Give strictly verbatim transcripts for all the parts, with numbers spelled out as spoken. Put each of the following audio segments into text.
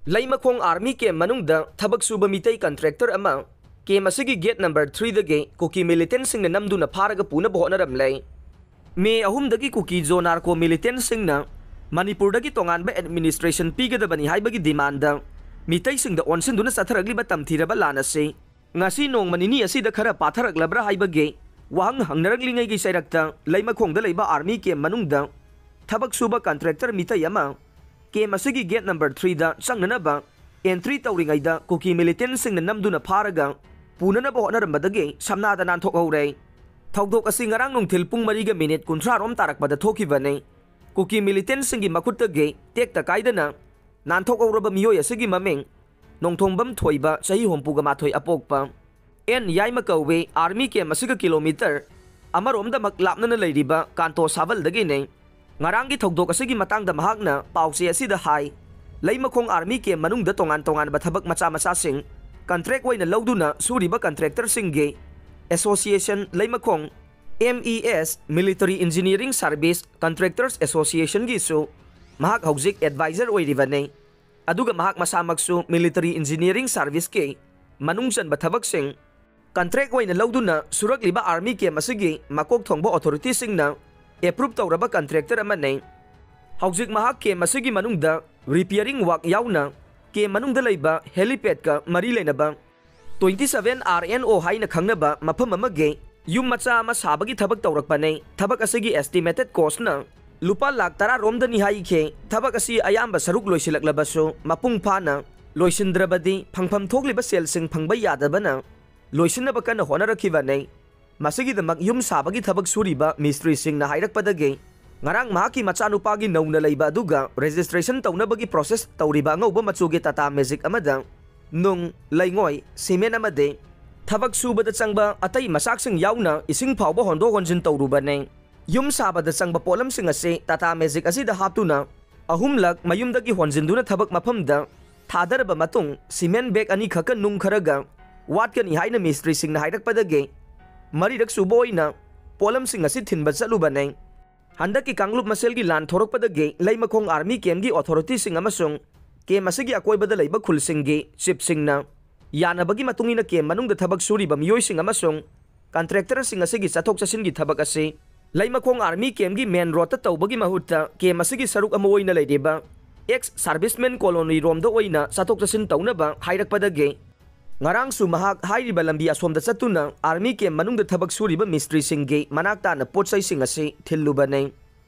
ꯂꯩꯃꯈꯣꯡ army camp ꯃꯅꯨꯡꯗ ꯊꯕꯛ ꯁꯨꯕ ꯃꯤꯇꯩ contractor ꯑꯃ camp ꯑꯁꯤꯒꯤ gate number three ꯗꯒꯤ ꯀꯨꯀꯤ militantꯁꯤꯡꯅ ꯅꯝꯗꯨꯅ ꯐꯥꯔꯒ ꯄꯨꯅꯕ ꯍꯣꯠꯅꯔꯝꯂꯦ꯫ ꯃꯦ ꯑꯍꯨꯝꯗꯒꯤ ꯀꯨꯀꯤ ꯖꯣ narco militantꯁꯤꯡꯅ ꯃꯅꯤꯄꯨꯔꯗꯒꯤ ꯇꯣꯉꯥꯟꯕ administration ꯄꯤꯒꯗꯕꯅꯤ ꯍꯥꯏꯕꯒꯤ demandꯗ ꯃꯤꯇꯩꯁꯤꯡꯗ ꯑꯣꯟꯁꯤꯟꯗꯨꯅ ꯆꯠꯊꯔꯛꯂꯤꯕ ꯇꯝꯊꯤꯔꯕ ꯂꯥꯟ ꯑꯁꯤ ꯉꯁꯤ ꯅꯣꯡꯃ ꯅꯤꯅꯤ ꯑꯁꯤꯗ ꯈꯔ ꯄꯥꯊꯔꯛꯂꯕ꯭ꯔꯥ ꯍꯥꯏꯕꯒꯤ ꯋꯥꯍꯪ ꯍꯪꯅꯔꯛꯂꯤꯉꯩꯒꯤ ꯆꯩꯔꯛꯇ ꯂꯩꯃꯈꯣꯡꯗ ꯂꯩꯕ army camp ꯃꯅꯨꯡꯗ ꯊꯕꯛ ꯁꯨꯕ contractor ꯃꯤꯇꯩ ꯑꯃ camp ꯑꯁꯤꯒꯤ gate number three ꯗ ꯆꯪꯅꯅꯕ entry ꯇꯧꯔꯤꯉꯩꯗ ꯀꯨꯀꯤ militantꯁꯤꯡꯅ ꯅꯝꯗꯨꯅ ꯐꯥꯔꯒ ꯄꯨꯅꯅꯕ ꯍꯣꯠꯅꯔꯝꯕꯗꯒꯤ ꯁꯝꯅꯥꯗ ꯅꯥꯟꯊꯣꯛꯍꯧꯔꯦ꯫ ꯊꯧꯗꯣꯛ ꯑꯁꯤ ꯉꯔꯥꯡ ꯅꯨꯡꯊꯤꯜ ꯄꯨꯡ ꯃꯔꯤꯒ minute ꯀꯨꯟꯊ꯭ꯔꯥ ꯔꯣꯝ ꯇꯥꯔꯛꯄꯗ ꯊꯣꯛꯈꯤꯕꯅꯤ꯫ ꯀꯨꯀꯤ militantꯁꯤꯡꯒꯤ ꯃꯈꯨꯠꯇꯒꯤ ꯇꯦꯛꯇ ꯀꯥꯏꯗꯅ ꯅꯥꯟꯊꯣꯛꯍꯧꯔꯕ ꯃꯤꯑꯣꯏ ꯑꯁꯤꯒꯤ ꯃꯃꯤꯡ ꯅꯣꯡꯊꯣꯡꯕꯝ ꯊꯣꯏꯕ, ꯆꯍꯤ ꯍꯨꯝꯐꯨꯒ ꯃꯥꯊꯣꯏ ꯑꯄꯣꯛꯄ, ꯑꯦꯟ ꯌꯥꯏꯃ ꯀꯧꯏ꯫ Army camp ꯑꯁꯤꯒ kilometre ꯑꯃꯔꯣꯝꯗꯃꯛ ꯂꯥꯞꯅꯅ ꯂꯩꯔꯤꯕ ꯀꯥꯟꯇꯣ ꯁꯥꯕꯜꯗꯒꯤꯅꯤ꯫ ꯉꯔꯥꯡꯒꯤ ꯊꯧꯗꯣꯛ ꯑꯁꯤꯒꯤ ꯃꯇꯥꯡꯗ ꯃꯍꯥꯛꯅ ꯄꯥꯎꯆꯦ ꯑꯁꯤꯗ ꯍꯥꯏ, ꯂꯩꯃꯈꯣꯡ army camp ꯃꯅꯨꯡꯗ ꯇꯣꯉꯥꯟ ꯇꯣꯉꯥꯟꯕ ꯊꯕꯛ ꯃꯆꯥ ꯃꯆꯥꯁꯤꯡ contract ꯑꯣꯏꯅ ꯂꯧꯗꯨꯅ ꯁꯨꯔꯤꯕ contractorꯁꯤꯡꯒꯤ association ꯂꯩꯃꯈꯣꯡ M E S, Military Engineering Service Contractors Associationꯒꯤꯁꯨ ꯃꯍꯥꯛ ꯍꯧꯖꯤꯛ advisor ꯑꯣꯏꯔꯤꯕꯅꯤ꯫ ꯑꯗꯨꯒ ꯃꯍꯥꯛ ꯃꯁꯥꯃꯛꯁꯨ military engineering serviceꯀꯤ ꯃꯅꯨꯡ ꯆꯟꯕ ꯊꯕꯛꯁꯤꯡ contract ꯑꯣꯏꯅ ꯂꯧꯗꯨꯅ ꯁꯨꯔꯛꯂꯤꯕ army camp ꯑꯁꯤꯒꯤ ꯃꯀꯣꯛ ꯊꯣꯡꯕ authorityꯁꯤꯡꯅ approve ꯇꯧꯔꯕ contractor ꯑꯃꯅꯤ꯫ ꯍꯧꯖꯤꯛ ꯃꯍꯥꯛ camp ꯑꯁꯤꯒꯤ ꯃꯅꯨꯡꯗ repairing work ꯌꯥꯎꯅ camp ꯃꯅꯨꯡꯗ ꯂꯩꯕ helipadꯀ ꯃꯔꯤ ꯂꯩꯅꯕ twenty seven R N O ꯍꯥꯏꯅ ꯈꯪꯅꯕ ꯃꯐꯝ ꯑꯃꯒꯤ ꯌꯨꯝ ꯃꯆꯥ ꯑꯃ ꯁꯥꯕꯒꯤ ꯊꯕꯛ ꯇꯧꯔꯛꯄꯅꯤ꯫ ꯊꯕꯛ ꯑꯁꯤꯒꯤ estimated costꯅ ꯂꯨꯄꯥ ꯂꯥꯈ ꯇꯔꯥ ꯔꯣꯝꯗꯅꯤ ꯍꯥꯏꯈꯤ꯫ ꯊꯕꯛ ꯑꯁꯤ ꯑꯌꯥꯝꯕ ꯁꯔꯨꯛ ꯂꯣꯏꯁꯤꯜꯂꯛꯂꯕꯁꯨ ꯃꯄꯨꯡ ꯐꯥꯅ ꯂꯣꯏꯁꯤꯟꯗ꯭ꯔꯕꯗꯤ ꯐꯪꯐꯝ ꯊꯣꯛꯂꯤꯕ ꯁꯦꯜꯁꯤꯡ ꯐꯪꯕ ꯌꯥꯗꯕꯅ ꯂꯣꯏꯁꯤꯟꯅꯕ ꯀꯟꯅ ꯍꯣꯠꯅꯔꯛꯈꯤꯕꯅꯤ꯫ ꯃꯁꯤꯒꯤꯗꯃꯛ ꯌꯨꯝ ꯁꯥꯕꯒꯤ ꯊꯕꯛ ꯁꯨꯔꯤꯕ ꯃꯤꯁꯇ꯭ꯔꯤꯁꯤꯡꯅ ꯍꯥꯏꯔꯛꯄꯗꯒꯤ ꯉꯔꯥꯡ ꯃꯍꯥꯛꯀꯤ ꯃꯆꯥꯅꯨꯄꯥꯒꯤ ꯅꯧꯅ ꯂꯩꯕ ꯑꯗꯨꯒ registration ꯇꯧꯅꯕꯒꯤ process ꯇꯧꯔꯤꯕ ꯑꯉꯧꯕ ꯃꯆꯨꯒꯤ Tata Magic ꯑꯃꯗ ꯅꯨꯡ, ꯂꯩꯉꯣꯏ, cement ꯑꯃꯗꯤ ꯊꯕꯛ ꯁꯨꯕꯗ ꯆꯪꯕ ꯑꯇꯩ ꯃꯆꯥꯛꯁꯤꯡ ꯌꯥꯎꯅ ꯏꯁꯤꯡ ꯐꯥꯎꯕ ꯍꯣꯟꯗꯣꯛ ꯍꯣꯟꯖꯤꯟ ꯇꯧꯔꯨꯕꯅꯤ꯫ ꯌꯨꯝ ꯁꯥꯕꯗ ꯆꯪꯕ ꯄꯣꯠꯂꯝꯁꯤꯡ ꯑꯁꯤ Tata Magic ꯑꯁꯤꯗ ꯍꯥꯞꯇꯨꯅ ꯑꯍꯨꯝꯂꯛ ꯃꯌꯨꯝꯗꯒꯤ ꯍꯣꯟꯖꯤꯟꯗꯨꯅ ꯊꯕꯛ ꯃꯐꯝꯗ ꯊꯥꯗꯔꯕ ꯃꯇꯨꯡ, cement bag ꯑꯅꯤꯈꯛꯀ ꯅꯨꯡ ꯈꯔꯒ ꯋꯥꯠꯀꯅꯤ ꯍꯥꯏꯅ ꯃꯤꯁꯇ꯭ꯔꯤꯁꯤꯡꯅ ꯍꯥꯏꯔꯛꯄꯗꯒꯤ ꯃꯔꯤꯔꯛ ꯁꯨꯕ ꯑꯣꯏꯅ ꯄꯣꯠꯂꯝꯁꯤꯡ ꯑꯁꯤ ꯊꯤꯟꯕ ꯆꯠꯂꯨꯕꯅꯤ꯫ ꯍꯟꯗꯛꯀꯤ ꯀꯥꯡꯂꯨꯞ ꯃꯁꯦꯜꯒꯤ ꯂꯥꯟ ꯊꯣꯔꯛꯄꯗꯒꯤ ꯂꯩꯃꯈꯣꯡ army campꯀꯤ authorityꯁꯤꯡ ꯑꯃꯁꯨꯡ camp ꯑꯁꯤꯒꯤ ꯑꯀꯣꯏꯕꯗ ꯂꯩꯕ ꯈꯨꯜꯁꯤꯡꯒꯤ chiefꯁꯤꯡꯅ ꯌꯥꯅꯕꯒꯤ ꯃꯇꯨꯡ ꯏꯟꯅ camp ꯃꯅꯨꯡꯗ ꯊꯕꯛ ꯁꯨꯔꯤꯕ ꯃꯤꯑꯣꯏꯁꯤꯡ ꯑꯃꯁꯨꯡ contractorꯁꯤꯡ ꯑꯁꯤꯒꯤ ꯆꯠꯊꯣꯛ ꯆꯠꯁꯤꯟꯒꯤ ꯊꯕꯛ ꯑꯁꯤ ꯂꯩꯃꯈꯣꯡ army campꯀꯤ main roadꯇ ꯇꯧꯕꯒꯤ ꯃꯍꯨꯠꯇ camp ꯑꯁꯤꯒꯤ ꯁꯔꯨꯛ ꯑꯃ ꯑꯣꯏꯅ ꯂꯩꯔꯤꯕ ex serviceman colony ꯔꯣꯝꯗ ꯑꯣꯏꯅ ꯆꯠꯊꯣꯛ ꯆꯠꯁꯤꯟ ꯇꯧꯅꯕ ꯍꯥꯏꯔꯛꯄꯗꯒꯤ ꯉꯔꯥꯡꯁꯨ ꯃꯍꯥꯛ ꯍꯥꯏꯔꯤꯕ ꯂꯝꯕꯤ ꯑꯁꯣꯝꯗ ꯆꯠꯇꯨꯅ army camp ꯃꯅꯨꯡꯗ ꯊꯕꯛ ꯁꯨꯔꯤꯕ ꯃꯤꯁꯇ꯭ꯔꯤꯁꯤꯡꯒꯤ ꯃꯅꯥꯛ ꯇꯥꯅ ꯄꯣꯠ ꯆꯩꯁꯤꯡ ꯑꯁꯤ ꯊꯤꯜꯂꯨꯕꯅꯤ꯫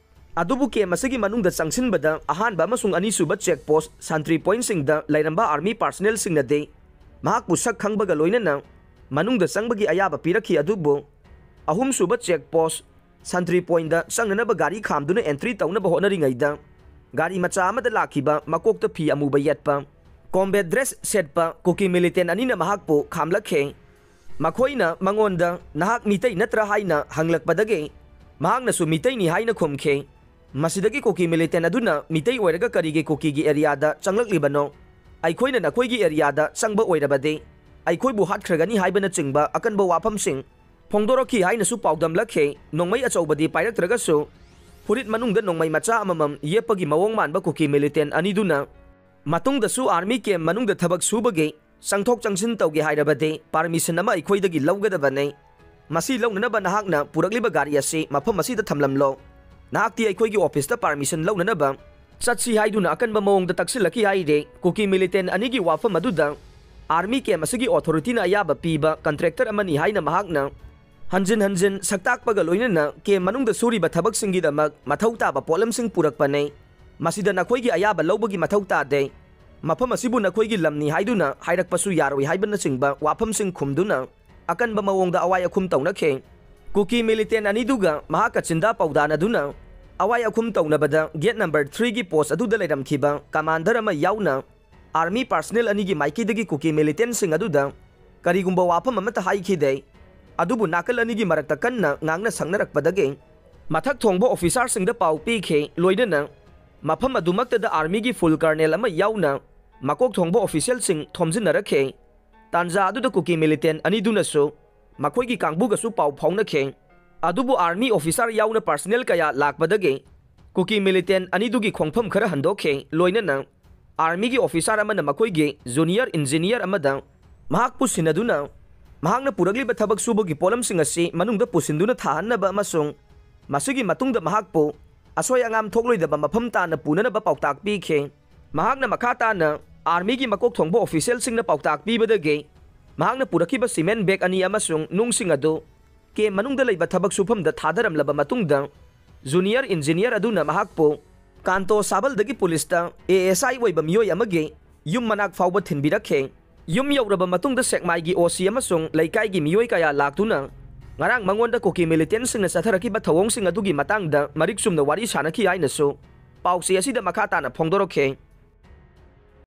ꯑꯗꯨꯕꯨ camp ꯑꯁꯤꯒꯤ ꯃꯅꯨꯡꯗ ꯆꯪꯁꯤꯟꯕꯗ ꯑꯍꯥꯟꯕ ꯑꯃꯁꯨꯡ ꯑꯅꯤꯁꯨꯕ check post sentry pointꯁꯤꯡꯗ ꯂꯩꯔꯝꯕ army personnelꯁꯤꯡꯅꯗꯤ ꯃꯍꯥꯛꯄꯨ ꯁꯛ ꯈꯪꯕꯒ ꯂꯣꯏꯅꯅ ꯃꯅꯨꯡꯗ ꯆꯪꯕꯒꯤ ꯑꯌꯥꯕ ꯄꯤꯔꯛꯈꯤ, ꯑꯗꯨꯕꯨ ꯑꯍꯨꯝꯁꯨꯕ check post sentry pointꯇ ꯆꯪꯅꯅꯕ ꯒꯥꯔꯤ ꯈꯥꯝꯗꯨꯅ entry ꯇꯧꯅꯕ ꯍꯣꯠꯅꯔꯤꯉꯩꯗ ꯒꯥꯔꯤ ꯃꯆꯥ ꯑꯃꯗ ꯂꯥꯛꯈꯤꯕ ꯃꯀꯣꯛꯇ ꯐꯤ ꯑꯃꯨꯕ ꯌꯦꯠꯄ combat dress ꯁꯦꯠꯄ ꯀꯨꯀꯤ militant ꯑꯅꯤꯅ ꯃꯍꯥꯛꯄꯨ ꯈꯥꯝꯂꯛꯈꯤ꯫ ꯃꯈꯣꯏꯅ ꯃꯉꯣꯟꯗ "ꯅꯍꯥꯛ ꯃꯤꯇꯩ ꯅꯠꯇ꯭ꯔꯥ?" ꯍꯥꯏꯅ ꯍꯪꯂꯛꯄꯗꯒꯤ ꯃꯍꯥꯛꯅꯁꯨ "ꯃꯤꯇꯩꯅꯤ" ꯍꯥꯏꯅ ꯈꯨꯝꯈꯤ꯫ ꯃꯁꯤꯗꯒꯤ ꯀꯨꯀꯤ militant ꯑꯗꯨꯅ "ꯃꯤꯇꯩ ꯑꯣꯏꯔꯒ ꯀꯔꯤꯒꯤ ꯀꯨꯀꯤꯒꯤ areaꯗ ꯆꯪꯂꯛꯂꯤꯕꯅꯣ? ꯑꯩꯈꯣꯏꯅ ꯅꯈꯣꯏꯒꯤ areaꯗ ꯆꯪꯕ ꯑꯣꯏꯔꯕꯗꯤ ꯑꯩꯈꯣꯏꯕꯨ ꯍꯥꯠꯈ꯭ꯔꯒꯅꯤ" ꯍꯥꯏꯕꯅꯆꯤꯡꯕ ꯑꯀꯟꯕ ꯋꯥꯐꯝꯁꯤꯡ ꯐꯣꯡꯗꯣꯔꯛꯈꯤ ꯍꯥꯏꯅꯁꯨ ꯄꯥꯎꯗꯝꯂꯛꯈꯤ꯫ ꯅꯣꯡꯃꯩ ꯑꯆꯧꯕꯗꯤ ꯄꯥꯏꯔꯛꯇ꯭ꯔꯒꯁꯨ ꯐꯨꯔꯤꯠ ꯃꯅꯨꯡꯗ ꯅꯣꯡꯃꯩ ꯃꯆꯥ ꯑꯃꯃꯝ ꯌꯦꯞꯄꯒꯤ ꯃꯑꯣꯡ ꯃꯥꯟꯕ ꯀꯨꯀꯤ militant ꯑꯅꯤꯗꯨꯅ ꯃꯇꯨꯡꯗꯁꯨ army camp ꯃꯅꯨꯡꯗ ꯊꯕꯛ ꯁꯨꯕꯒꯤ ꯆꯪꯊꯣꯛ ꯆꯪꯁꯤꯟ ꯇꯧꯒꯦ ꯍꯥꯏꯔꯕꯗꯤ permission ꯑꯃ ꯑꯩꯈꯣꯏꯗꯒꯤ ꯂꯧꯒꯗꯕꯅꯤ꯫ ꯃꯁꯤ ꯂꯧꯅꯅꯕ ꯅꯍꯥꯛꯅ ꯄꯨꯔꯛꯂꯤꯕ ꯒꯥꯔꯤ ꯑꯁꯤ ꯃꯐꯝ ꯑꯁꯤꯗ ꯊꯝꯂꯝꯂꯣ꯫ ꯅꯍꯥꯛꯇꯤ ꯑꯩꯈꯣꯏꯒꯤ officeꯇ permission ꯂꯧꯅꯅꯕ ꯆꯠꯁꯤ ꯍꯥꯏꯗꯨꯅ ꯑꯀꯟꯕ ꯃꯑꯣꯡꯗ ꯇꯛꯁꯤꯜꯂꯛꯈꯤ ꯍꯥꯏꯔꯦ꯫ ꯀꯨꯀꯤ militant ꯑꯅꯤꯒꯤ ꯋꯥꯐꯝ ꯑꯗꯨꯗ army camp ꯑꯁꯤꯒꯤ authorityꯅ ꯑꯌꯥꯕ ꯄꯤꯕ contractor ꯑꯃꯅꯤ ꯍꯥꯏꯅ ꯃꯍꯥꯛꯅ ꯍꯟꯖꯤꯟ ꯍꯟꯖꯤꯟ ꯁꯛꯇꯥꯛꯄꯒ ꯂꯣꯏꯅꯅ camp ꯃꯅꯨꯡꯗ ꯁꯨꯔꯤꯕ ꯊꯕꯛꯁꯤꯡꯒꯤꯗꯃꯛ ꯃꯊꯧ ꯇꯥꯕ ꯄꯣꯠꯂꯝꯁꯤꯡ ꯄꯨꯔꯛꯄꯅꯤ꯫ ꯃꯁꯤꯗ ꯅꯈꯣꯏꯒꯤ ꯑꯌꯥꯕ ꯂꯧꯕꯒꯤ ꯃꯊꯧ ꯇꯥꯗꯦ꯫ ꯃꯐꯝ ꯑꯁꯤꯕꯨ ꯅꯈꯣꯏꯒꯤ ꯂꯝꯅꯤ ꯍꯥꯏꯗꯨꯅ ꯍꯥꯏꯔꯛꯄꯁꯨ ꯌꯥꯔꯣꯏ ꯍꯥꯏꯕꯅꯆꯤꯡꯕ ꯋꯥꯐꯝꯁꯤꯡ ꯈꯨꯝꯗꯨꯅ ꯑꯀꯟꯕ ꯃꯑꯣꯡꯗ ꯑꯋꯥꯏ ꯑꯈꯨꯝ ꯇꯧꯅꯈꯤ꯫ ꯀꯨꯀꯤ militant ꯑꯅꯤꯗꯨꯒ ꯃꯍꯥꯛꯀ ꯆꯤꯟꯗꯥ ꯄꯥꯎꯗꯥꯅꯗꯨꯅ ꯑꯋꯥꯏ ꯑꯈꯨꯝ ꯇꯧꯅꯕꯗ gate number threeꯒꯤ post ꯑꯗꯨꯗ ꯂꯩꯔꯝꯈꯤꯕ commander ꯑꯃ ꯌꯥꯎꯅ army personnel ꯑꯅꯤꯒꯤ ꯃꯥꯏꯀꯩꯗꯒꯤ ꯀꯨꯀꯤ militantꯁꯤꯡ ꯑꯗꯨꯗ ꯀꯔꯤꯒꯨꯝꯕ ꯋꯥꯐꯝ ꯑꯃꯠꯇ ꯍꯥꯏꯈꯤꯗꯦ꯫ ꯑꯗꯨꯕꯨ ꯅꯥꯀꯜ ꯑꯅꯤꯒꯤ ꯃꯔꯛꯇ ꯀꯟꯅ ꯉꯥꯡꯅ ꯁꯛꯅꯔꯛꯄꯗꯒꯤ ꯃꯊꯛ ꯊꯣꯡꯕ officerꯁꯤꯡꯗ ꯄꯥꯎ ꯄꯤꯈꯤ꯫ ꯂꯣꯏꯅꯅ ꯃꯐꯝ ꯑꯗꯨꯃꯛꯇꯗ armyꯒꯤ full colonel ꯑꯃ ꯌꯥꯎꯅ ꯃꯀꯣꯛ ꯊꯣꯡꯕ officialꯁꯤꯡ ꯊꯣꯝꯖꯤꯟꯅꯔꯛꯈꯤ꯫ ꯇꯥꯟꯖꯥ ꯑꯗꯨꯗ ꯀꯨꯀꯤ militant ꯑꯅꯤꯗꯨꯅꯁꯨ ꯃꯈꯣꯏꯒꯤ ꯀꯥꯡꯕꯨꯒꯁꯨ ꯄꯥꯎ ꯐꯥꯎꯅꯈꯤ꯫ ꯑꯗꯨꯕꯨ army officer ꯌꯥꯎꯅ personnel ꯀꯌꯥ ꯂꯥꯛꯄꯗꯒꯤ ꯀꯨꯀꯤ militant ꯑꯅꯤꯗꯨꯒꯤ ꯈꯣꯡꯐꯝ ꯈꯔ ꯍꯟꯗꯣꯛꯈꯤ꯫ ꯂꯣꯏꯅꯅ ꯑꯥꯔꯃꯤꯒꯤ ꯑꯣꯐꯤꯁꯥꯔ ꯑꯃꯅ ꯃꯈꯣꯏꯒꯤ ꯖꯨꯅꯤꯌꯔ ꯏꯟꯖꯤꯅꯤꯌꯔ ꯑꯃꯗ ꯃꯍꯥꯛꯄꯨ ꯁꯤꯟꯅꯗꯨꯅ ꯃꯍꯥꯛꯅ ꯄꯨꯔꯛꯂꯤꯕ ꯊꯕꯛ ꯁꯨꯕꯒꯤ ꯄꯣꯠꯂꯝꯁꯤꯡ ꯑꯁꯤ ꯃꯅꯨꯡꯗ ꯄꯨꯁꯤꯟꯗꯨꯅ ꯊꯥꯍꯟꯅꯕ ꯑꯃꯁꯨꯡ ꯃꯁꯤꯒꯤ ꯃꯇꯨꯡꯗ ꯃꯍꯥꯛꯄꯨ ꯑꯁꯣꯏ ꯑꯉꯥꯝ ꯊꯣꯛꯂꯣꯏꯗꯕ ꯃꯐꯝ ꯇꯥꯅ ꯄꯨꯅꯅꯕ ꯄꯥꯎꯇꯥꯛ ꯄꯤꯈꯤ꯫ ꯃꯍꯥꯛꯅ ꯃꯈꯥ ꯇꯥꯅ ꯑꯥꯔꯃꯤꯒꯤ ꯃꯀꯣꯛ ꯊꯣꯡꯕ ꯑꯣꯐꯤꯁꯦꯜꯁꯤꯡꯅ ꯄꯥꯎꯇꯥꯛ ꯄꯤꯕꯗꯒꯤ ꯃꯍꯥꯛꯅ ꯄꯨꯔꯛꯈꯤꯕ ꯁꯤꯃꯦꯟ ꯕꯦꯒ ꯑꯅꯤ ꯑꯃꯁꯨꯡ ꯅꯨꯡꯁꯤꯡ ꯑꯗꯨ ꯀꯦꯝ ꯃꯅꯨꯡꯗ ꯂꯩꯕ ꯊꯕꯛ ꯁꯨꯐꯝꯗ ꯊꯥꯗꯔꯝꯂꯕ ꯃꯇꯨꯡꯗ, ꯖꯨꯅꯤꯌꯔ ꯏꯟꯖꯤꯅꯤꯌꯔ ꯑꯗꯨꯅ ꯃꯍꯥꯛꯄꯨ ꯀꯥꯟꯇꯣ ꯁꯥꯕꯜꯗꯒꯤ ꯄꯨꯂꯤꯁꯇ ꯑꯦ ꯑꯦꯁ ꯑꯥꯏ ꯑꯣꯏꯕ ꯃꯤꯑꯣꯏ ꯑꯃꯒꯤ ꯌꯨꯝ ꯃꯅꯥꯛ ꯐꯥꯎꯕ ꯊꯤꯟꯕꯤꯔꯛꯈꯤ꯫ ꯌꯨꯝ ꯌꯧꯔꯕ ꯃꯇꯨꯡꯗ ꯁꯦꯛꯃꯥꯏꯒꯤ ꯑꯣ ꯁꯤ ꯑꯃꯁꯨꯡ ꯂꯩꯀꯥꯏꯒꯤ ꯃꯤꯑꯣꯏ ꯀꯌꯥ ꯂꯥꯛꯇꯨꯅ ꯉꯔꯥꯡ ꯃꯉꯣꯟꯗ ꯀꯨꯀꯤ ꯃꯤꯂꯤꯇꯦꯟꯁꯤꯡꯅ ꯆꯠꯊꯔꯛꯈꯤꯕ ꯊꯧꯑꯣꯡꯁꯤꯡ ꯑꯗꯨꯒꯤ ꯃꯇꯥꯡꯗ ꯃꯔꯤꯛ ꯆꯨꯝꯅ ꯋꯥꯔꯤ ꯁꯥꯅꯈꯤ ꯍꯥꯏꯅꯁꯨ ꯄꯥꯎꯆꯦ ꯑꯁꯤꯗ ꯃꯈꯥ ꯇꯥꯅ ꯐꯣꯡꯗꯣꯔꯛꯈꯤ꯫